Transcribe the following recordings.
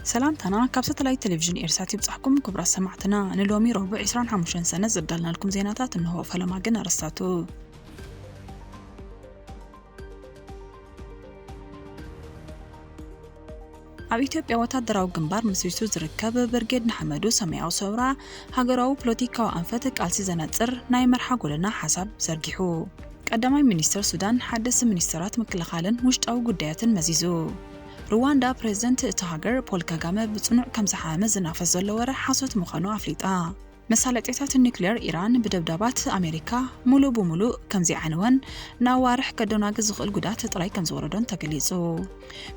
ሰላምታና ካብ ሳተላይት ቴሌቪዥን ኤርሳት ይብጻሕኩም ክቡራት ሰማዕትና። ንሎሚ ረቡዕ ዕስራን ሓሙሽተን ሰነ ዘዳልናልኩም ዜናታት እንሆ። ፈለማ ግን ኣርእስታቱ። ኣብ ኢትዮጵያ ወታደራዊ ግንባር መስሪቱ ዝርከብ ብርጌድ ንሓመዱ ሰማያዊ ሰውራ ሃገራዊ ፖለቲካዊ ኣንፈት ቃልሲ ዘነጽር ናይ መርሓ ጎደና ሓሳብ ዘርጊሑ። ቀዳማይ ሚኒስተር ሱዳን ሓደስቲ ሚኒስተራት ምክልኻልን ውሽጣዊ ጉዳያትን መዚዙ። ሩዋንዳ ፕሬዝደንት እታ ሃገር ፖል ካጋመ ብጽኑዕ ከም ዝሓመመ ዝናፈስ ዘሎ ወረ ሓሶት ምዃኑ ኣፍሊጣ። መሳለጥያታት ኒውክሌር ኢራን ብደብዳባት ኣሜሪካ ሙሉእ ብሙሉእ ከም ዘይዓነወን ንኣዋርሕ ከደናግዝ ዝኽእል ጉዳት ጥራይ ከም ዝወረዶን ተገሊጹ።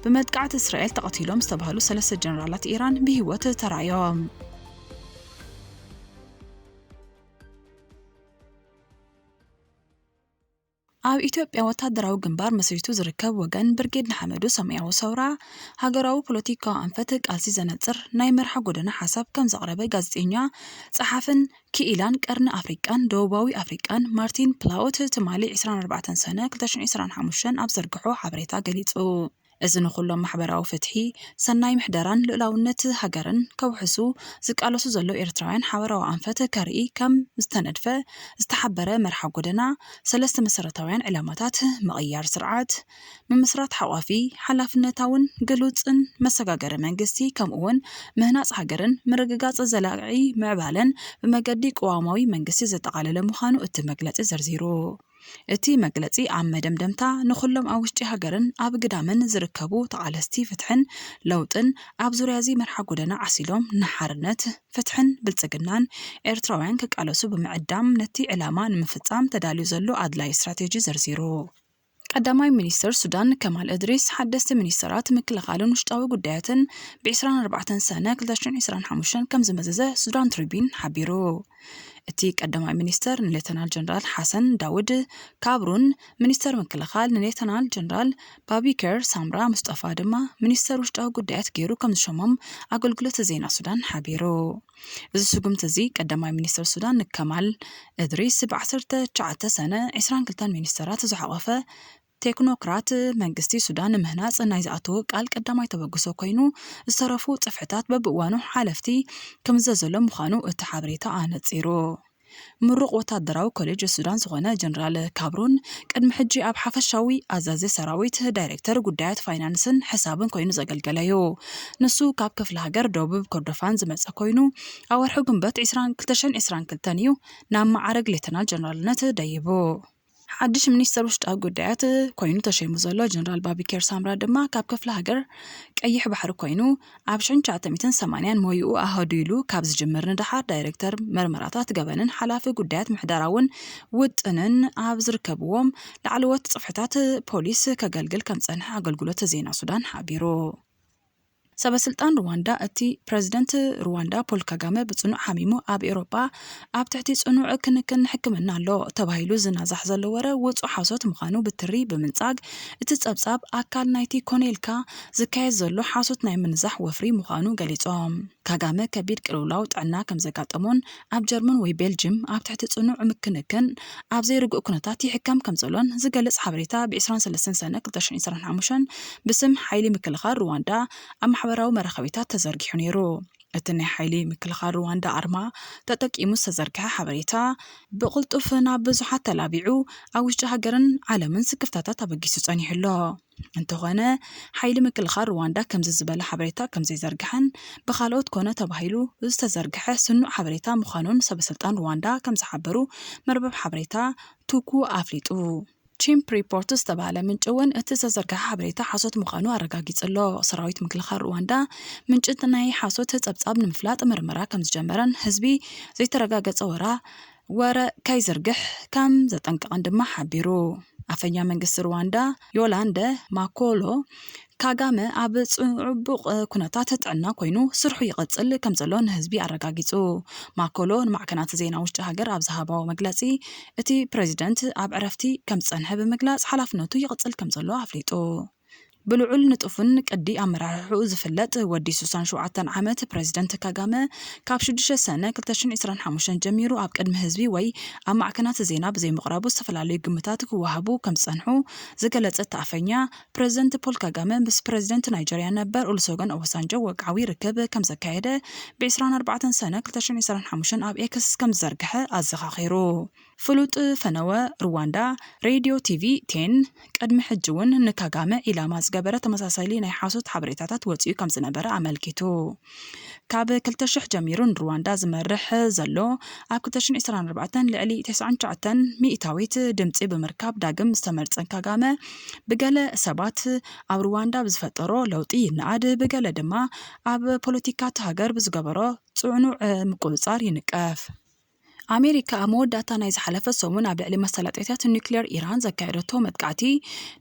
ብመጥቃዕቲ እስራኤል ተቐቲሎም ዝተባህሉ ሰለስተ ጀነራላት ኢራን ብህይወት ተራእዮም። ኣብ ኢትዮጵያ ወታደራዊ ግንባር መስሪቱ ዝርከብ ወገን ብርጌድ ንሓመዱ ሰማያዊ ሰውራ ሃገራዊ ፖለቲካዊ ኣንፈት ቃልሲ ዘነጽር ናይ መርሓ ጎደና ሓሳብ ከም ዘቕረበ ጋዜጠኛ፣ ጸሓፍን ክኢላን ቀርኒ ኣፍሪቃን ደቡባዊ ኣፍሪቃን ማርቲን ፕላውት ትማሊ ዕስራን ኣርባዕተን ሰነ ክልተ ሽሕን ዕስራን ሓሙሽተን ኣብ ዘርግሖ ሓበሬታ ገሊጹ። እዚ ንኹሎም ማሕበራዊ ፍትሒ፣ ሰናይ ምሕደራን ልኡላውነት ሃገርን ከውሕሱ ዝቃለሱ ዘለዉ ኤርትራውያን ሓበራዊ ኣንፈት ከርኢ ከም ዝተነድፈ ዝተሓበረ መርሓ ጎደና፣ ሰለስተ መሰረታውያን ዕላማታት፣ ምቕያር ስርዓት፣ ምምስራት ሓቋፊ፣ ሓላፍነታውን ግሉጽን መሰጋገሪ መንግስቲ፣ ከምኡውን ምህናጽ ሃገርን ምርግጋጽ ዘላቒ ምዕባለን ብመገዲ ቅዋማዊ መንግስቲ ዘጠቓለለ ምዃኑ እቲ መግለጺ ዘርዚሩ። እቲ መግለጺ ኣብ መደምደምታ፣ ንኹሎም ኣብ ውሽጢ ሃገርን ኣብ ግዳምን ዝርከቡ ተቓለስቲ ፍትሕን ለውጥን፣ ኣብ ዙርያ እዚ መርሓ ጎደና ዓሲሎም ንሓርነት፣ ፍትሕን ብልጽግናን ኤርትራውያን ክቃለሱ ብምዕዳም፣ ነቲ ዕላማ ንምፍጻም ተዳልዩ ዘሎ ኣድላዪ ስትራቴጂ ዘርዚሩ። ቀዳማይ ሚኒስተር ሱዳን ከማል እድሪስ ሓደስቲ ሚኒስተራት ምክልኻልን ውሽጣዊ ጉዳያትን ብ ዕስራን ኣርባዕተን ሰነ ክልተ ሽሕን ዕስራን ሓሙሽተን ከም ዝመዘዘ ሱዳን ትሪቢን ሓቢሩ። እቲ ቀዳማይ ሚኒስተር ንሌተናል ጀነራል ሓሰን ዳውድ ካብሩን፣ ሚኒስተር ምክልኻል ንሌተናል ጀነራል ባቢከር ሳምራ ሙስጠፋ ድማ ሚኒስተር ውሽጣዊ ጉዳያት ገይሩ ከም ዝሸሞም ኣገልግሎት ዜና ሱዳን ሓቢሩ። እዚ ስጉምቲ እዚ ቀዳማይ ሚኒስተር ሱዳን ንከማል እድሪስ ብ ዓሰርተ ትሽዓተ ሰነ ዕስራን ክልተን ሚኒስተራት ዝሓቖፈ ቴክኖክራት መንግስቲ ሱዳን ንምህናጽ ናይ ዝኣተዎ ቃል ቀዳማይ ተበግሶ ኮይኑ፣ ዝተረፉ ጽፍሕታት በብእዋኑ ሓለፍቲ ክምዘዘሎም ምዃኑ እቲ ሓበሬታ ኣነጺሩ። ምሩቕ ወታደራዊ ኮሌጅ ሱዳን ዝኾነ ጀነራል ካብሩን፣ ቅድሚ ሕጂ ኣብ ሓፈሻዊ ኣዛዚ ሰራዊት ዳይሬክተር ጉዳያት ፋይናንስን ሕሳብን ኮይኑ ዘገልገለ እዩ። ንሱ ካብ ክፍለ ሃገር ደቡብ ኮርዶፋን ዝመጸ ኮይኑ፣ ኣብ ወርሒ ግንቦት ዕስራን ክልተ ሽሕን ዕስራን ክልተን እዩ ናብ መዓርግ ሌተናል ጀነራልነት ደይቡ። ሓድሽ ሚኒስተር ውሽጣዊ ጉዳያት ኮይኑ ተሸይሙ ዘሎ ጀነራል ባቢኬር ሳምራ ድማ ካብ ክፍለ ሃገር ቀይሕ ባሕሪ ኮይኑ፣ ኣብ ሽሕን ትሽዓተ ሚእትን ሰማንያን ሞይኡ ኣሃዱ ኢሉ ካብ ዝጅምር ንደሓር፣ ዳይሬክተር መርመራታት ገበንን ሓላፊ ጉዳያት ምሕደራውን ውጥንን ኣብ ዝርከብዎም ላዕለዎት ጽፍሕታት ፖሊስ ከገልግል ከም ዝጸንሐ ኣገልግሎት ዜና ሱዳን ሓቢሩ። ሰበ ስልጣን ሩዋንዳ፣ እቲ ፕረዚደንት ሩዋንዳ ፖል ካጋመ ብጽኑዕ ሓሚሙ ኣብ ኤውሮጳ ኣብ ትሕቲ ጽኑዕ ክንክን ሕክምና ኣሎ ተባሂሉ ዝናዛሕ ዘሎ ወረ ውጹእ ሓሶት ምዃኑ ብትሪ ብምንጻግ፣ እቲ ጸብጻብ ኣካል ናይቲ ኮነ ኢልካ ዝካየድ ዘሎ ሓሶት ናይ ምንዛሕ ወፍሪ ምዃኑ ገሊጾም። ካጋመ ከቢድ ቅልውላው ጥዕና ከም ዘጋጠሞን ኣብ ጀርመን ወይ ቤልጅም ኣብ ትሕቲ ጽኑዕ ምክንክን ኣብ ዘይርጉእ ኩነታት ይሕከም ከም ዘሎን ዝገልጽ ሓበሬታ ብ ዕስራን ሰለስተን ሰነ ክልተ ሽሕን ዕስራን ሓሙሽተን ብስም ሓይሊ ምክልኻል ሩዋንዳ ኣብ ማሕበራዊ መራኸቢታት ተዘርጊሑ ነይሩ። እቲ ናይ ሓይሊ ምክልኻል ሩዋንዳ ኣርማ ተጠቂሙ ዝተዘርግሐ ሓበሬታ ብቕልጡፍ ናብ ብዙሓት ተላቢዑ፣ ኣብ ውሽጢ ሃገርን ዓለምን ስክፍታታት ኣበጊሱ ጸኒሑ ኣሎ። እንተኾነ፣ ሓይሊ ምክልኻል ሩዋንዳ ከምዚ ዝበለ ሓበሬታ ከም ዘይዘርግሐን ብኻልኦት ኮነ ተባሂሉ ዝተዘርግሐ ስኑዕ ሓበሬታ ምዃኑን ሰበስልጣን ሩዋንዳ ከም ዝሓበሩ መርበብ ሓበሬታ ቱኩ ኣፍሊጡ። ቺምፕ ሪፖርት ዝተባህለ ምንጪ እውን እቲ ዝተዘርግሐ ሓበሬታ ሓሶት ምዃኑ ኣረጋጊጹ ኣሎ። ሰራዊት ምክልኻል ሩዋንዳ ምንጭ እቲ ናይ ሓሶት ጸብጻብ ንምፍላጥ መርመራ ከም ዝጀመረን ህዝቢ ዘይተረጋገጸ ወራ ወረ ከይዝርግሕ ከም ዘጠንቀቐን ድማ ሓቢሩ። ኣፈኛ መንግስቲ ሩዋንዳ ዮላንደ ማኮሎ፣ ካጋመ ኣብ ጽቡቕ ኩነታት ጥዕና ኮይኑ ስርሑ ይቕጽል ከም ዘሎ ንህዝቢ ኣረጋጊጹ። ማኮሎ ንማዕከናት ዜና ውሽጢ ሃገር ኣብ ዝሃባዎ መግለጺ፣ እቲ ፕረዚደንት ኣብ ዕረፍቲ ከም ዝጸንሐ ብምግላጽ፣ ሓላፍነቱ ይቕጽል ከም ዘሎ ኣፍሊጡ። ብልዑል ንጡፍን ቅዲ ኣመራርሕኡ ዝፍለጥ ወዲ ሱሳን ሸውዓተን ዓመት ፕረዚደንት ካጋመ፣ ካብ ሽዱሽተ ሰነ ክልተ ሽሕን ዕስራን ሓሙሽተን ጀሚሩ ኣብ ቅድሚ ህዝቢ ወይ ኣብ ማዕከናት ዜና ብዘይምቕራቡ ዝተፈላለዩ ግምታት ክወሃቡ ከም ዝጸንሑ ዝገለጸ እቲ ኣፈኛ፣ ፕረዚደንት ፖል ካጋመ ምስ ፕረዚደንት ናይጀርያ ነበር ኦሉሰገን ኦባሳንጆ ወግዓዊ ርክብ ከም ዘካየደ ብ ዕስራን ኣርባዕተን ሰነ ክልተ ሽሕን ዕስራን ሓሙሽተን ኣብ ኤክስ ከም ዝዘርግሐ ኣዘኻኺሩ። ፍሉጥ ፈነወ ሩዋንዳ ሬድዮ ቲቪ ቴን ቅድሚ ሕጂ እውን ንካጋመ ዒላማ ዝገበረ ተመሳሳሊ ናይ ሓሶት ሓበሬታታት ወፂኡ ከም ዝነበረ ኣመልኪቱ። ካብ ክልተ ሽሕ ጀሚሩ ንሩዋንዳ ዝመርሕ ዘሎ፣ ኣብ ክልተ ሽሕን ዕስራን ኣርባዕተን ልዕሊ ተስዓን ትሽዓተን ሚእታዊት ድምፂ ብምርካብ ዳግም ዝተመርፀ ካጋመ፣ ብገለ ሰባት ኣብ ሩዋንዳ ብዝፈጠሮ ለውጢ ይነኣድ፣ ብገለ ድማ ኣብ ፖለቲካ እቲ ሃገር ብዝገበሮ ጽዕኑዕ ምቁጽጻር ይንቀፍ። ኣሜሪካ ኣብ መወዳእታ ናይ ዝሓለፈ ሰሙን ኣብ ልዕሊ መሳለጥያታት ኒውክሌር ኢራን ዘካየደቶ መጥቃዕቲ፣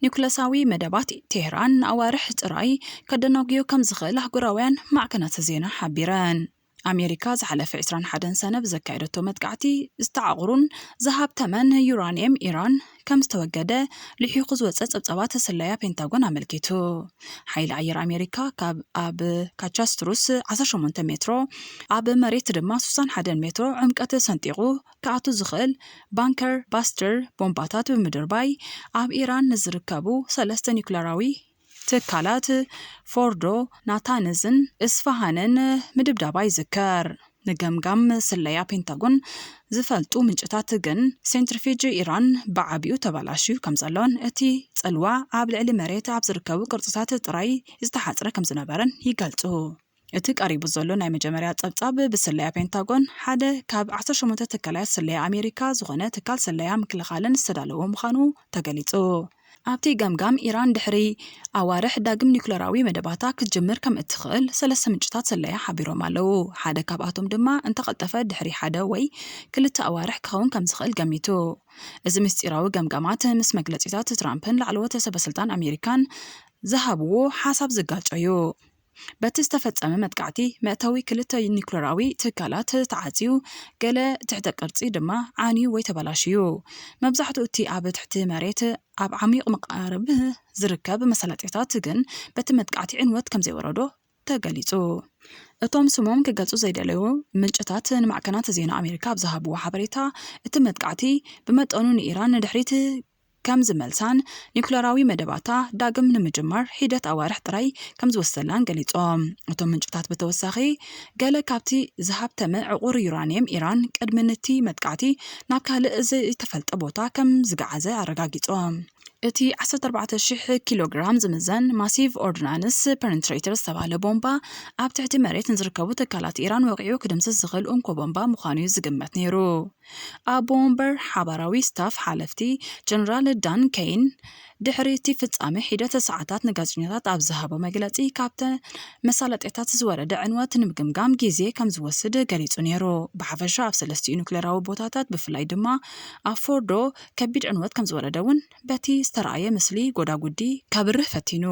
ኒውክለሳዊ መደባት ቴህራን ንኣዋርሕ ጥራይ ከደናጉዮ ከም ዝኽእል ኣህጉራውያን ማዕከናት ዜና ሓቢረን። ኣሜሪካ ዝሓለፈ ዕስራን ሓደን ሰነ ብዘካየደቶ መጥቃዕቲ ዝተዓቑሩን ዝሃብተመን ዩራንየም ኢራን ከም ዝተወገደ ልሒኹ ዝወጸ ጸብጻባት ስለያ ፔንታጎን ኣመልኪቱ። ሓይሊ ኣየር ኣሜሪካ ካብ ኣብ ካቻስትሩስ ዓሰርተ ሸሞንተ ሜትሮ፣ ኣብ መሬት ድማ ስሳን ሓደን ሜትሮ ዕምቀት ሰንጢቑ ክኣቱ ዝኽእል ባንከር ባስተር ቦምባታት ብምድርባይ፣ ኣብ ኢራን ንዝርከቡ ሰለስተ ኒውክለራዊ ትካላት ፎርዶ፣ ናታንዝን እስፋሃንን ምድብዳባ ይዝከር። ንገምጋም ስለያ ፔንታጎን ዝፈልጡ ምንጭታት ግን፣ ሴንትሪፊጅ ኢራን ብዓቢኡ ተበላሽዩ ከም ዘሎን እቲ ጽልዋ ኣብ ልዕሊ መሬት ኣብ ዝርከቡ ቅርጽታት ጥራይ ዝተሓጽረ ከም ዝነበረን ይገልጹ። እቲ ቀሪቡ ዘሎ ናይ መጀመርያ ጸብጻብ፣ ብስለያ ፔንታጎን፣ ሓደ ካብ ዓሰርተ ሸሞንተ ትካላት ስለያ ኣሜሪካ ዝኾነ ትካል ስለያ ምክልኻልን ዝተዳለወ ምዃኑ ተገሊጹ። ኣብቲ ገምጋም፣ ኢራን ድሕሪ ኣዋርሕ ዳግም ኒውክለራዊ መደባታ ክትጅምር ከም እትኽእል ሰለስተ ምንጭታት ስለያ ሓቢሮም ኣለዉ። ሓደ ካብኣቶም ድማ፣ እንተቐልጠፈ ድሕሪ ሓደ ወይ ክልተ ኣዋርሕ ክኸውን ከም ዝኽእል ገሚቱ። እዚ ምስጢራዊ ገምጋማት ምስ መግለጺታት ትራምፕን ላዕለዎት ሰበስልጣን ኣሜሪካን ዝሃብዎ ሓሳብ ዝጋጨ እዩ። በቲ ዝተፈጸመ መጥቃዕቲ፣ መእተዊ ክልተ ኒውክለራዊ ትካላት ተዓጽዩ፣ ገለ ትሕተ ቅርጺ ድማ ዓንዩ ወይ ተበላሽዩ። መብዛሕትኡ እቲ ኣብ ትሕቲ መሬት ኣብ ዓሚቕ መቓርብ ዝርከብ መሳለጥያታት ግን በቲ መጥቃዕቲ ዕንወት ከም ዘይወረዶ ተገሊጹ። እቶም ስሞም ክገልጹ ዘይደለዩ ምንጭታት ንማዕከናት ዜና ኣሜሪካ ኣብ ዝሃብዎ ሓበሬታ፣ እቲ መጥቃዕቲ ብመጠኑ ንኢራን ንድሕሪት ከም ዝመልሳን ኒውክለራዊ መደባታ ዳግም ንምጅማር ሒደት ኣዋርሕ ጥራይ ከም ዝወስደላን ገሊጾም። እቶም ምንጭታት ብተወሳኺ፣ ገለ ካብቲ ዝሃብተመ ዕቑር ዩራንየም ኢራን ቅድሚ ነቲ መጥቃዕቲ ናብ ካልእ ዘይተፈልጠ ቦታ ከም ዝገዓዘ ኣረጋጊጾም። እቲ ዓሰርተ ኣርባዕተ ሽሕ ኪሎ ግራም ዝምዘን ማሲቭ ኦርዲናንስ ፐነትሬተር ዝተባህለ ቦምባ፣ ኣብ ትሕቲ መሬት ንዝርከቡ ትካላት ኢራን ወቒዑ ክድምስስ ዝኽእል እንኮ ቦምባ ምዃኑ እዩ ዝግመት ነይሩ። ኣብ ቦምበር ሓባራዊ ስታፍ ሓለፍቲ ጀነራል ዳን ኬይን፣ ድሕሪ እቲ ፍጻመ ሒደት ሰዓታት ንጋዜጠኛታት ኣብ ዝሃቦ መግለጺ፣ ካብተ መሳለጥያታት ዝወረደ ዕንወት ንምግምጋም ግዜ ከም ዝወስድ ገሊጹ ነይሩ። ብሓፈሻ ኣብ ሰለስቲኡ ኑክሌራዊ ቦታታት፣ ብፍላይ ድማ ኣብ ፎርዶ፣ ከቢድ ዕንወት ከም ዝወረደ እውን በቲ ዝተረኣየ ምስሊ ጎዳጉዲ ከብርህ ፈቲኑ።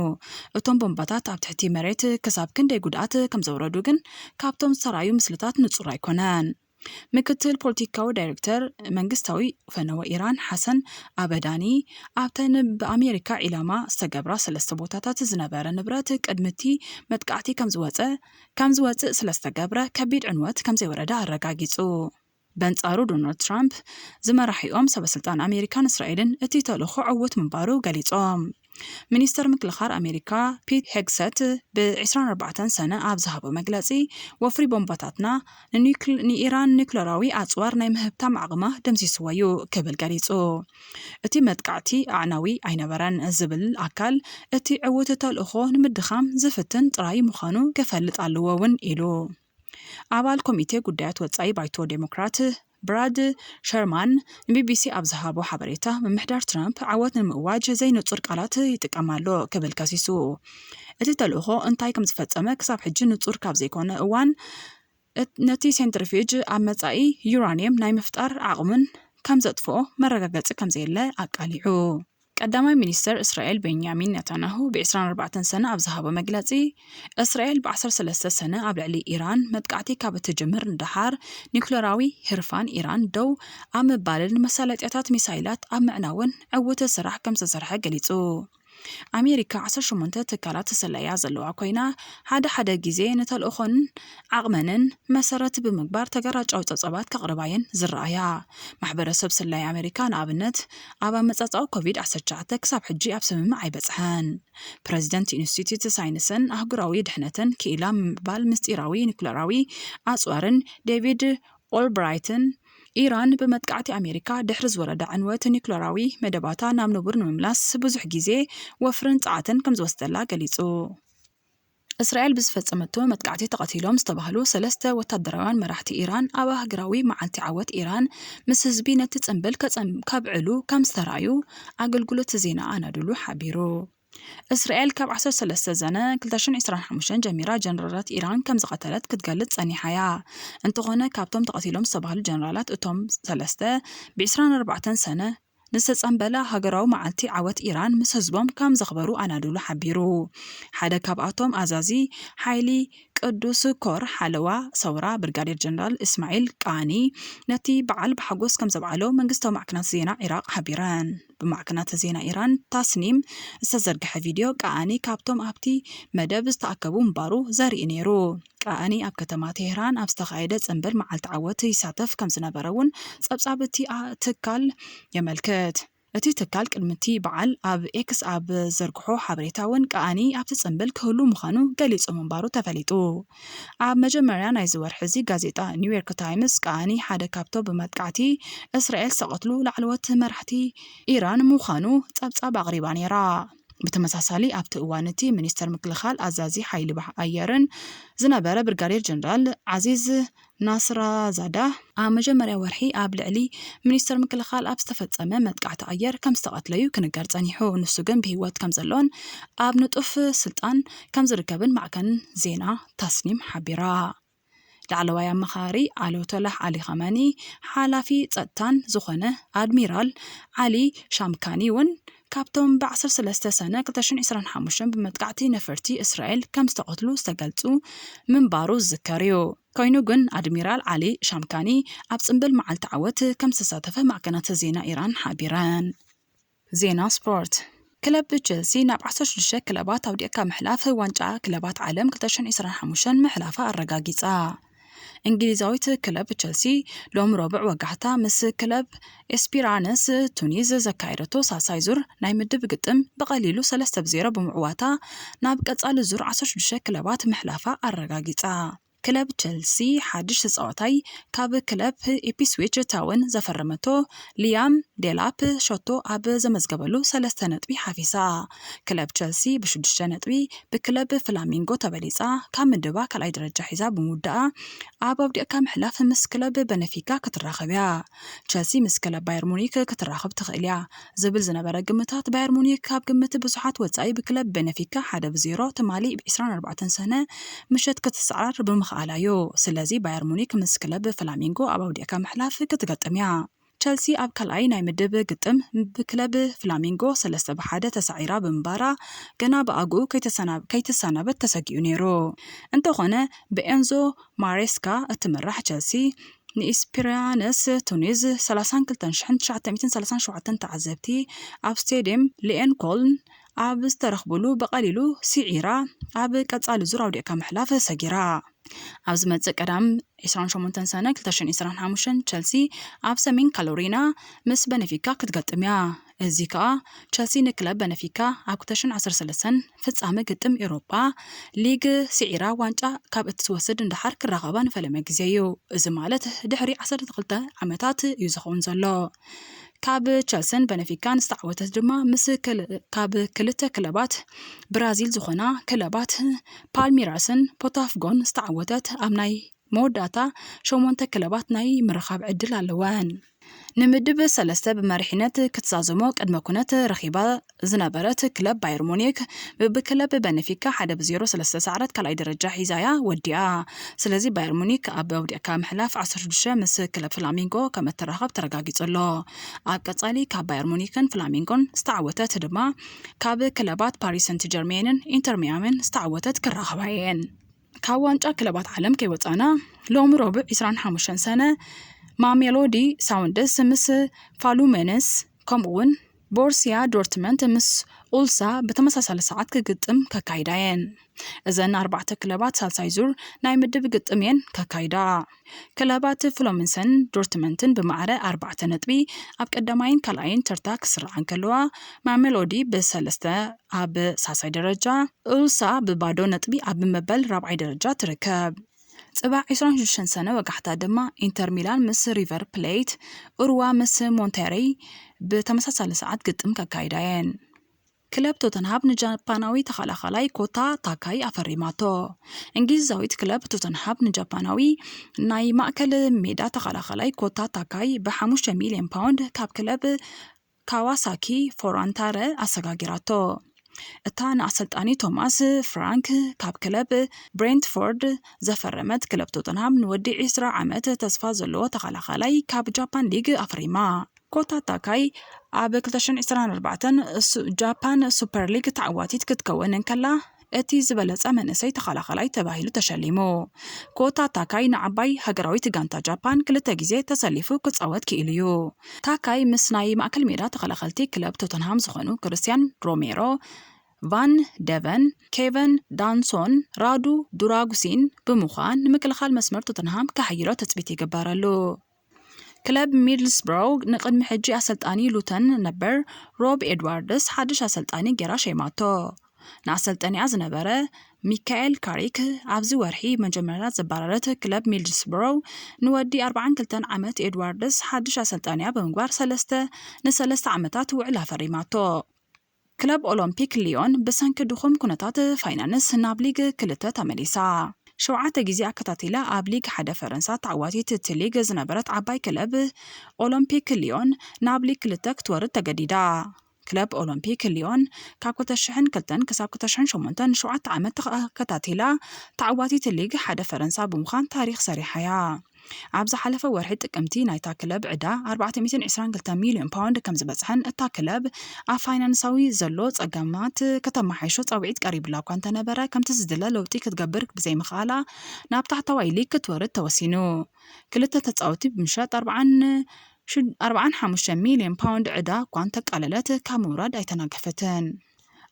እቶም ቦምባታት ኣብ ትሕቲ መሬት ክሳብ ክንደይ ጉድኣት ከም ዘውረዱ ግን ካብቶም ዝተረኣዩ ምስልታት ንጹር ኣይኮነን። ምክትል ፖለቲካዊ ዳይሬክተር መንግስታዊ ፈነወ ኢራን ሓሰን ኣበዳኒ፣ ኣብተን ብኣሜሪካ ዒላማ ዝተገብራ ሰለስተ ቦታታት ዝነበረ ንብረት ቅድሚ እቲ መጥቃዕቲ ከም ዝወጸ፣ ከም ዝወጽእ ስለ ዝተገብረ፣ ከቢድ ዕንወት ከም ዘይወረደ ኣረጋጊጹ። በንጻሩ፣ ዶናልድ ትራምፕ ዝመራሒኦም ሰበስልጣን ኣሜሪካን እስራኤልን እቲ ተልእኾ ዕዉት ምንባሩ ገሊጾም። ሚኒስተር ምክልኻል ኣሜሪካ ፒት ሄግሰት ብ ዕስራን ኣርባዕተን ሰነ ኣብ ዝሃቦ መግለጺ፣ ወፍሪ ቦምባታትና ንኒክል-፣ ንኢራን ኒክለራዊ ኣጽዋር ናይ ምህብታም ዓቕማ ደምሲስዎ እዩ ክብል ገሊጹ። እቲ መጥቃዕቲ ኣዕናዊ ኣይነበረን ዝብል ኣካል፣ እቲ ዕዉት ተልእኾ ንምድኻም ዝፍትን ጥራይ ምዃኑ ክፈልጥ ኣለዎ እውን ኢሉ። ኣባል ኮሚቴ ጉዳያት ወጻኢ ባይቶ ዴሞክራት ብራድ ሸርማን ንቢቢሲ ኣብ ዝሃቦ ሓበሬታ፣ ምምሕዳር ትራምፕ ዓወት ንምእዋጅ ዘይንጹር ቃላት ይጥቀም ኣሎ ክብል ከሲሱ። እቲ ተልእኾ እንታይ ከም ዝፈጸመ ክሳብ ሕጂ ንጹር ካብ ዘይኮነ እዋን፣ እት-፣ ነቲ ሴንትሪፊጅ ኣብ መጻኢ ዩራንየም ናይ ምፍጣር ዓቕሙን ከም ዘጥፍኦ መረጋገጺ ከም ዘየለ ኣቃሊዑ። ቀዳማይ ሚኒስተር እስራኤል ቤንያሚን ኔታንያሁ ብ ዕስራን ኣርባዕተን ሰነ ኣብ ዝሃቦ መግለጺ፣ እስራኤል ብ ዓሰርተ ሰለስተ ሰነ ኣብ ልዕሊ ኢራን መጥቃዕቲ ካብ እትጅምር ንደሓር፣ ኒውክለራዊ ህርፋን ኢራን ደው ኣብ ምባልን መሳለጥያታት ሚሳይላት ኣብ ምዕናውን ዕዉት ስራሕ ከም ዝተሰርሐ ገሊጹ። ኣሜሪካ ዓሰርተ ሸሞንተ ትካላት ስለያ ዘለዋ ኮይና፣ ሓደ ሓደ ግዜ ንተልእኾን ዓቕመንን መሰረት ብምግባር ተገራጫዊ ጸብጻባት ከቕርባ እየን ዝረኣያ። ማሕበረሰብ ስለያ ኣሜሪካ ንኣብነት ኣብ ኣመጻጽኣኡ ኮቪድ ዓሰርተ ትሽዓተ ክሳብ ሕጂ ኣብ ስምምዕ ኣይበጽሐን። ፕረዚደንት ኢንስቲትዩት ሳይንስን ኣህጉራዊ ድሕነትን ክኢላ ምባል ምስጢራዊ ኒኩለራዊ ኣጽዋርን ዴቪድ ኦልብራይትን፣ ኢራን ብመጥቃዕቲ ኣሜሪካ ድሕሪ ዝወረዳ ዕንወት ኒኩለራዊ መደባታ ናብ ንቡር ንምምላስ ብዙሕ ግዜ ወፍርን ጸዓትን ከም ዝወስደላ ገሊጹ። እስራኤል ብዝፈጸመቶ መጥቃዕቲ ተቐቲሎም ዝተባህሉ ሰለስተ ወታደራውያን መራሕቲ ኢራን ኣብ ኣህግራዊ መዓልቲ ዓወት ኢራን ምስ ህዝቢ ነቲ ጽምብል ከጸም-፣ ከብዕሉ ከም ዝተራእዩ ኣገልግሎት ዜና ኣናዶሉ ሓቢሩ። እስራኤል ካብ ዓሰርተ ሰለስተ ዘነ ክልተ ሽሕን ዕስራን ሓሙሽተን ጀሚራ ጀነራላት ኢራን ከም ዝቐተለት ክትገልጽ ጸኒሓ እያ። እንተኾነ ካብቶም ተቐቲሎም ዝተባህሉ ጀነራላት እቶም ሰለስተ ብ ዕስራን ኣርባዕተን ሰነ ንዝተጸምበለ ሃገራዊ መዓልቲ ዓወት ኢራን ምስ ህዝቦም ከም ዘኽበሩ ኣናዶሉ ሓቢሩ። ሓደ ካብኣቶም ኣዛዚ ሓይሊ ቅዱስ ኮር ሓለዋ ሰውራ ብርጋዴር ጀነራል እስማዒል ቃኒ ነቲ በዓል ብሓጎስ ከም ዘብዓሎ መንግስታዊ ማዕከናት ዜና ዒራቕ ሓቢረን። ብማዕከናት ዜና ኢራን ታስኒም ዝተዘርግሐ ቪድዮ ቃኒ ካብቶም ኣብቲ መደብ ዝተኣከቡ ምንባሩ ዘርኢ ነይሩ። ቃኒ ኣብ ከተማ ቴህራን ኣብ ዝተኻየደ ጽምብል መዓልቲ ዓወት ይሳተፍ ከም ዝነበረ እውን ጸብጻብ እቲ ኣ-፣ ትካል የመልክት። እቲ ትካል ቅድሚ እቲ በዓል ኣብ ኤክስ ኣብ ዘርግሖ ሓበሬታ እውን ቃኒ ኣብቲ ጽምብል ክህሉ ምዃኑ ገሊጹ ምንባሩ ተፈሊጡ። ኣብ መጀመርያ ናይዚ ወርሒ እዚ ጋዜጣ ኒውዮርክ ታይምስ ቃኒ ሓደ ካብቶ ብመጥቃዕቲ እስራኤል ዝተቐትሉ ላዕለዎት መራሕቲ ኢራን ምዃኑ ጸብጻብ ኣቕሪባ ነይራ። ብተመሳሳሊ ኣብቲ እዋን እቲ ሚኒስተር ምክልኻል ኣዛዚ ሓይሊ ባሕ-፣ ኣየርን ዝነበረ ብርጋዴር ጀነራል ዓዚዝ ናስራዛዳ ኣብ መጀመርያ ወርሒ ኣብ ልዕሊ ሚኒስተር ምክልኻል ኣብ ዝተፈጸመ መጥቃዕቲ ኣየር ከም ዝተቐትለዩ ክንገር ጸኒሑ። ንሱ ግን ብህይወት ከም ዘሎን ኣብ ንጡፍ ስልጣን ከም ዝርከብን ማዕከን ዜና ታስኒም ሓቢራ። ላዕለዋይ ኣማኻሪ ኣያቶላህ ዓሊ ኻመኒ፣ ሓላፊ ጸጥታን ዝኾነ ኣድሚራል ዓሊ ሻምካኒ እውን ካብቶም ብ ዓሰርተ ሰለስተ ሰነ ክልተ ሽሕን ዕስራን ሓሙሽተን ብመጥቃዕቲ ነፈርቲ እስራኤል ከም ዝተቐትሉ ዝተገልጹ ምንባሩ ዝዝከር እዩ። ኮይኑ ግን ኣድሚራል ዓሊ ሻምካኒ ኣብ ጽምብል መዓልቲ ዓወት ከም ዝተሳተፈ ማዕከናት ዜና ኢራን ሓቢረን። ዜና ስፖርት። ክለብ ቸልሲ ናብ ዓሰርተ ሽዱሽተ ክለባት ኣውዲቕካ ምሕላፍ ዋንጫ ክለባት ዓለም ክልተ ሽሕን ዕስራን ሓሙሽተን ምሕላፋ ኣረጋጊጻ። እንግሊዛዊት ክለብ ቸልሲ ሎም ረቡዕ ወጋሕታ ምስ ክለብ ኤስፒራንስ ቱኒዝ ዘካየደቶ ሳልሳይ ዙር ናይ ምድብ ግጥም ብቐሊሉ ሰለስተ ብ ዜሮ ብምዕዋታ ናብ ቀጻሊ ዙር ዓሰርተ ሽዱሽተ ክለባት ምሕላፋ ኣረጋጊጻ። ክለብ ቸልሲ ሓድሽ ተጻዋታይ ካብ ክለብ ኢፕስዊች ታውን ዘፈረመቶ ሊያም ዴላፕ ሸቶ ኣብ ዘመዝገበሉ ሰለስተ ነጥቢ ሓፊሳ። ክለብ ቸልሲ ብሽዱሽተ ነጥቢ ብክለብ ፍላሚንጎ ተበሊጻ ካብ ምድባ ካልኣይ ደረጃ ሒዛ ብምውዳኣ ኣብ ኣውዲቕካ ምሕላፍ ምስ ክለብ በነፊካ ክትራኸብ እያ። ቸልሲ ምስ ክለብ ባየር ሙኒክ ክትራኸብ ትኽእል እያ ዝብል ዝነበረ ግምታት ባየር ሙኒክ ካብ ግምት ብዙሓት ወጻኢ ብክለብ በነፊካ ሓደ ብ ዜሮ ትማሊ ብ ዕስራን ኣርባዕተን ሰነ ምሸት ክትሰዓር ብምኽኣላ እዩ። ስለዚ ባየር ሙኒክ ምስ ክለብ ፍላሚንጎ ኣብ ኣውዲቕካ ምሕላፍ ክትገጥም እያ። ቸልሲ ኣብ ካልኣይ ናይ ምድብ ግጥም ብክለብ ፍላሚንጎ ሰለስተ ብ ሓደ ተሳዒራ ብምንባራ ገና ብኣግኡ ከይተሰና-፣ ከይትሰናበት ተሰጊኡ ነይሩ። እንተኾነ ብኤንዞ ማሬስካ እትምራሕ ቸልሲ ንኢስፒራንስ ቱኒዝ ሰላሳን ክልተን ሽሕን ትሽዓተ ሚእትን ሰላሳን ሸውዓተን ተዓዘብቲ ኣብ ስቴድየም ሊኤንኮልን ኣብ ዝተረኽብሉ ብቐሊሉ ስዒራ ኣብ ቀጻሊ ዙር ኣውዲቕካ ምሕላፍ ሰጊራ። ኣብ ዝመጽእ ቀዳም ዕስራን ሸሞንተን ሰነ ክልተ ሽሕን ዕስራን ሓሙሽተን ቸልሲ ኣብ ሰሜን ካሮሊና ምስ በነፊካ ክትገጥም እያ። እዚ ከኣ ቸልሲ ንክለብ በነፊካ ኣብ ክልተ ሽሕን ዓሰርተ ሰለስተን ፍጻመ ግጥም ኤውሮጳ ሊግ ስዒራ ዋንጫ ካብ እትወስድ እንድሓር ክራኸባ ንፈለመ ግዜ እዩ። እዚ ማለት ድሕሪ ዓሰርተ ክልተ ዓመታት እዩ ዝኸውን ዘሎ። ካብ ቸልስን በነፊካን ዝተዓወተት ድማ ምስ ክል-፣ ካብ ክልተ ክለባት ብራዚል ዝኾና ክለባት ፓልሚራስን ቦታፎጎን ዝተዓወተት ኣብ ናይ መወዳእታ ሸሞንተ ክለባት ናይ ምርኻብ ዕድል ኣለወን። ንምድብ ሰለስተ ብመሪሕነት ክትዛዘሞ ቅድመ ኩነት ረኺባ ዝነበረት ክለብ ባየር ሙኒክ ብክለብ በነፊካ ሓደ ብ ዜሮ ሰለስተ ሰዓራት ካልኣይ ደረጃ ሒዛ እያ ወዲኣ። ስለዚ ባየር ሙኒክ ኣብ ኣውዲቕካ ምሕላፍ ዓሰርተ ሽዱሽተ ምስ ክለብ ፍላሚንጎ ከም እትራኸብ ተረጋጊጹ ኣሎ። ኣብ ቀጻሊ ካብ ባየር ሙኒክን ፍላሚንጎን ዝተዓወተት ድማ ካብ ክለባት ፓሪስ ሰንት ጀርሜንን ኢንተር ሚያሚን ዝተዓወተት ክራኸባ እየን። ካብ ዋንጫ ክለባት ዓለም ከይወጻና፣ ሎሚ ረቡዕ ዕስራን ሓሙሽተን ሰነ ማሜሎዲ ሳውንድስ ምስ ፋሉሜነስ ከምኡውን ቦርሲያ ዶርትመንት ምስ ኡልሳ ብተመሳሳሊ ሰዓት ክግጥም ከካይዳ እየን። እዘን ኣርባዕተ ክለባት ሳልሳይ ዙር ናይ ምድብ ግጥም እየን ከካይዳ። ክለባት ፍሎምንሰን ዶርትመንትን ብማዕረ ኣርባዕተ ነጥቢ ኣብ ቀዳማይን ካልኣይን ተርታ ክስርዓ እንከለዋ፣ ማሜሎዲ ብሰለስተ ኣብ ሳልሳይ ደረጃ፣ ኡልሳ ብባዶ ነጥቢ ኣብ መበል ራብዓይ ደረጃ ትርከብ። ጽባሕ ዕስራን ሽዱሽተን ሰነ ወጋሕታ ድማ ኢንተር ሚላን ምስ ሪቨር ፕሌት፣ ኡርዋ ምስ ሞንቴሬይ ብተመሳሳሊ ሰዓት ግጥም ከካይዳ እየን። ክለብ ቶተንሃም ንጃፓናዊ ተኸላኸላይ ኮታ ታካይ ኣፈሪማቶ። እንግሊዛዊት ክለብ ቶተንሃም ንጃፓናዊ ናይ ማእከል ሜዳ ተኸላኸላይ ኮታ ታካይ ብሓሙሽተ ሚልዮን ፓውንድ ካብ ክለብ ካዋሳኪ ፎራንታረ ኣሰጋጊራቶ። እታ ንኣሰልጣኒ ቶማስ ፍራንክ ካብ ክለብ ብሬንትፎርድ ዘፈረመት፣ ክለብ ቶተንሃም ንወዲ ዕስራ ዓመት ተስፋ ዘለዎ ተኸላኸላይ ካብ ጃፓን ሊግ ኣፍሪማ። ኮታ ታካይ ኣብ ክልተ ሽሕን ዕስራን ኣርባዕተን ሱ-፣ ጃፓን ሱፐር ሊግ ተዓዋቲት ክትከውን እንከላ፣ እቲ ዝበለጸ መንእሰይ ተኸላኸላይ ተባሂሉ ተሸሊሙ። ኮታ ታካይ ንዓባይ ሃገራዊት ጋንታ ጃፓን ክልተ ግዜ ተሰሊፉ ክጻወት ክኢሉ እዩ። ታካይ ምስ ናይ ማእከል ሜዳ ተኸላኸልቲ ክለብ ቶተንሃም ዝኾኑ ክርስቲያን ሮሜሮ፣ ቫን ደቨን፣ ኬቨን ዳንሶን፣ ራዱ ዱራጉሲን ብምዃን ንምክልኻል መስመር ቶተንሃም ከሐይሎ ትጽቢት ይግበረሉ። ክለብ ሚድልስብሮ ንቅድሚ ሕጂ ኣሰልጣኒ ሉተን ነበር ሮብ ኤድዋርድስ ሓድሽ ኣሰልጣኒ ጌራ ሸይማቶ። ንኣሰልጠኒኣ ዝነበረ ሚካኤል ካሪክ ኣብዚ ወርሒ መጀመርያ ዘባረረት ክለብ ሚድልስብሮ ንወዲ ኣርባዓን ክልተን ዓመት ኤድዋርድስ ሓድሽ ኣሰልጣኒኣ ብምግባር ሰለስተ ንሰለስተ ዓመታት ውዕል ኣፈሪማቶ። ክለብ ኦሎምፒክ ሊዮን ብሰንኪ ድኹም ኩነታት ፋይናንስ ናብ ሊግ ክልተ ተመሊሳ። ሸውዓተ ግዜ ኣከታቲላ ኣብ ሊግ ሓደ ፈረንሳ ተዓዋቲት እቲ ሊግ ዝነበረት ዓባይ ክለብ ኦሎምፒክ ሊዮን ናብ ሊግ ክልተ ክትወርድ ተገዲዳ። ክለብ ኦሎምፒክ ሊዮን ካብ ክልተ ሽሕን ክልተን ክሳብ ክልተ ሽሕን ሸሞንተን ንሸውዓተ ዓመት ተኸ-፣ ኣከታቲላ ተዓዋቲት ሊግ ሓደ ፈረንሳ ብምዃን ታሪኽ ሰሪሓ እያ። ኣብ ዝሓለፈ ወርሒ ጥቅምቲ ናይታ ክለብ ዕዳ ኣርባዕተ ሚእትን ዕስራን ክልተን ሚልዮን ፓውንድ ከም ዝበጽሐን እታ ክለብ ኣብ ፋይናንሳዊ ዘሎ ጸገማት ከተመሓይሾ ጻውዒት ቀሪቡላ እኳ እንተነበረ፣ ከምቲ ዝድለ ለውጢ ክትገብር ብዘይምኽኣላ ናብ ታሕተዋይ ሊግ ክትወርድ ተወሲኑ። ክልተ ተጻወቲ ብምሻጥ ኣርባዓን ሹ-፣ ኣርባዓን ሓሙሽተ ሚልዮን ፓውንድ ዕዳ እኳ እንተቃለለት ካብ ምውራድ ኣይተናገፈትን።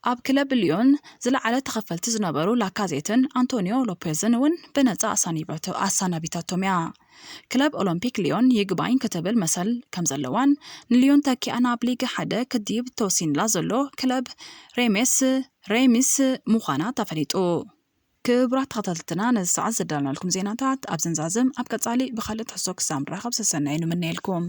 ኣብ ክለብ ሊዮን ዝለዓለ ተኸፈልቲ ዝነበሩ ላካዜትን ኣንቶኒዮ ሎፔዝን እውን ብነጻ ኣሳኒባቶ-፣ ኣሳናቢታቶም እያ። ክለብ ኦሎምፒክ ሊዮን ይግባኝ ክትብል መሰል ከም ዘለዋን ንሊዮን ተኪኣ ናብ ሊግ ሓደ ክትድይብ ተወሲንላ ዘሎ ክለብ ሬሜስ፣ ሬሚስ ምዃና ተፈሊጡ። ክቡራት ተኸታተልትና፣ ነዚ ሰዓት ዘዳለናልኩም ዜናታት ኣብ ዘንዛዝም፣ ኣብ ቀጻሊ ብኻልእ ትሕዝቶ ክሳብ ንራኸብ ሰሰናዩ ንምነየልኩም።